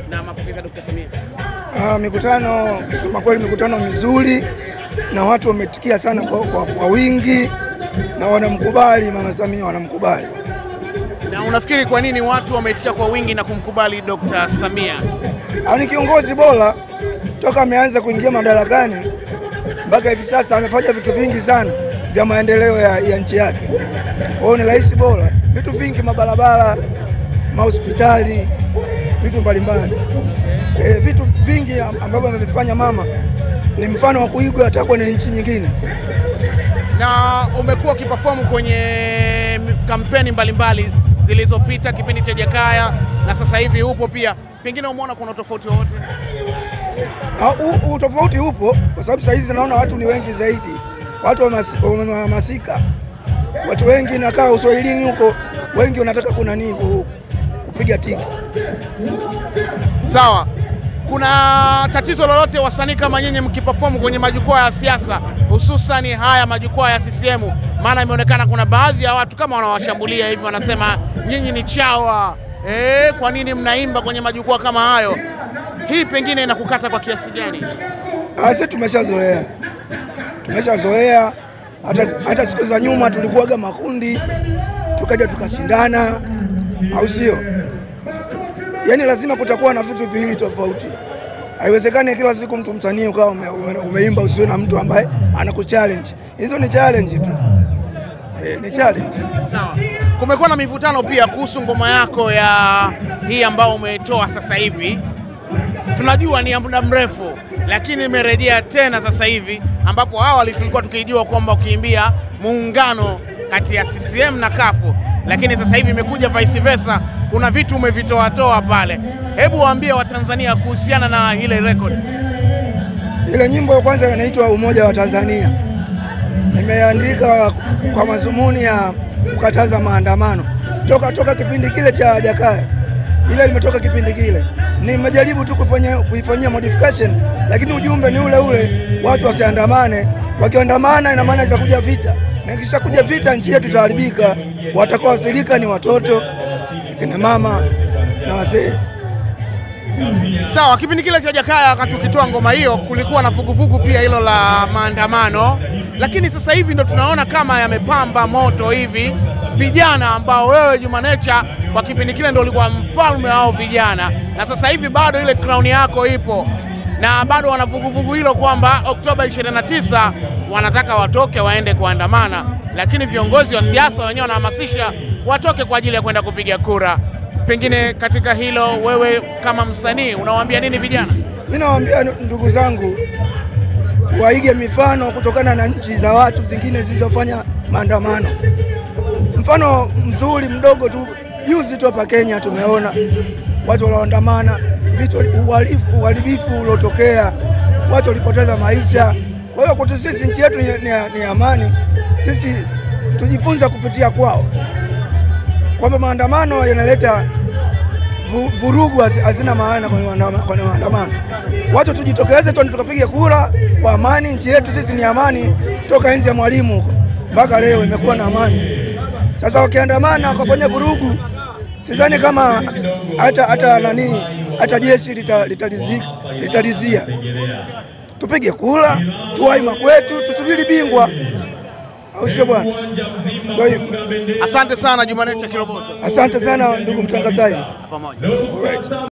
na mapokezi ya Dr. Samia? Mikutano, kusema kweli, mikutano mizuri na watu wametikia sana kwa wingi na wanamkubali Mama Samia, wanamkubali. Na unafikiri kwa nini watu wameitikia kwa wingi na kumkubali Dr. Samia? Ni kiongozi bora toka ameanza kuingia madarakani mpaka hivi sasa amefanya vitu vingi sana vya maendeleo ya nchi yake. Kwa hiyo ni rais bora, vitu vingi, mabarabara, mahospitali, vitu mbalimbali. Vitu vingi ambavyo amefanya mama ni mfano wa kuigwa hata kwenye nchi nyingine. Na umekuwa ukiperform kwenye kampeni mbalimbali zilizopita kipindi cha Jakaya na sasa hivi upo pia. Pengine umeona kuna tofauti wowote? Utofauti upo kwa sababu sasa hizi naona watu ni wengi zaidi. Watu wamehamasika. Watu wengi nakaa Uswahilini huko, wengi wanataka kuna nini kupiga tiki. Sawa. Kuna tatizo lolote wasanii kama nyinyi mkiperform kwenye majukwaa ya siasa, hususan haya majukwaa ya CCM? Maana imeonekana kuna baadhi ya watu kama wanawashambulia hivi, wanasema nyinyi ni chawa. Kwa nini mnaimba kwenye majukwaa kama hayo? Hii pengine inakukata kwa kiasi gani? Sisi tumeshazoea. Tumeshazoea. Hata siku za nyuma tulikuwaga makundi, tukaja tukashindana, au sio? Yaani lazima kutakuwa na vitu viwili tofauti. Haiwezekani kila siku mtu msanii ukawa umeimba usiwe na mtu ambaye anakuchallenge. Hizo ni challenge tu. Ni challenge. Sawa. Kumekuwa na mivutano pia kuhusu ngoma yako ya hii ambayo umetoa sasa hivi. Tunajua ni ya muda mrefu, lakini imerejea tena sasa hivi, ambapo awali tulikuwa tukijua kwamba ukiimbia muungano kati ya CCM na CUF, lakini sasa hivi imekuja vice versa. Kuna vitu umevitoa toa pale. Hebu waambie Watanzania kuhusiana na ile record. Ile nyimbo ya kwanza inaitwa Umoja wa Tanzania. Nimeandika kwa madhumuni ya kukataza maandamano. Toka kipindi kile cha Jakaya. Ile limetoka kipindi kile. Nimejaribu tu kuifanyia modification, lakini ujumbe ni ule ule, watu wasiandamane. Wakiandamana ina maana itakuja vita. Na kisha kuja vita nchi yetu itaharibika. Watakaoathirika ni watoto, kina mama na wazee. Sawa, kipindi kile cha Jakaya wakati ukitoa ngoma hiyo kulikuwa na fugufugu pia hilo la maandamano, lakini sasa hivi ndo tunaona kama yamepamba moto hivi. Vijana ambao wewe Juma Nature kwa kipindi kile ndo ulikuwa mfalme wao vijana, na sasa hivi bado ile crown yako ipo na bado wana vuguvugu hilo kwamba Oktoba 29 wanataka watoke waende kuandamana, lakini viongozi wa siasa wenyewe wanahamasisha watoke kwa ajili ya kwenda kupiga kura. Pengine katika hilo wewe kama msanii unawaambia nini vijana? Mimi nawaambia ndugu zangu waige mifano kutokana na nchi za watu zingine zilizofanya maandamano. Mfano mzuri mdogo tu, juzi tu hapa Kenya tumeona watu walioandamana, vitu uharibifu uliotokea, watu walipoteza maisha. Kwa hiyo kwetu sisi nchi yetu ni amani. Sisi tujifunza kupitia kwao kwamba maandamano yanaleta vurugu, hazina maana kwa maandamano. Watu tujitokeze tu tukapiga kura kwa amani. Nchi yetu sisi ni amani toka enzi ya Mwalimu huko mpaka leo imekuwa na amani. Sasa wakiandamana wakafanya vurugu, sidhani kama hata nani hata jeshi litalizia. Tupige kura, tuwai makwetu, tusubiri bingwa. Au sio bwana? Ndio hivyo. Asante sana Juma Nature Kiroboto. Asante sana ndugu mtangazaji. Pamoja. Alright.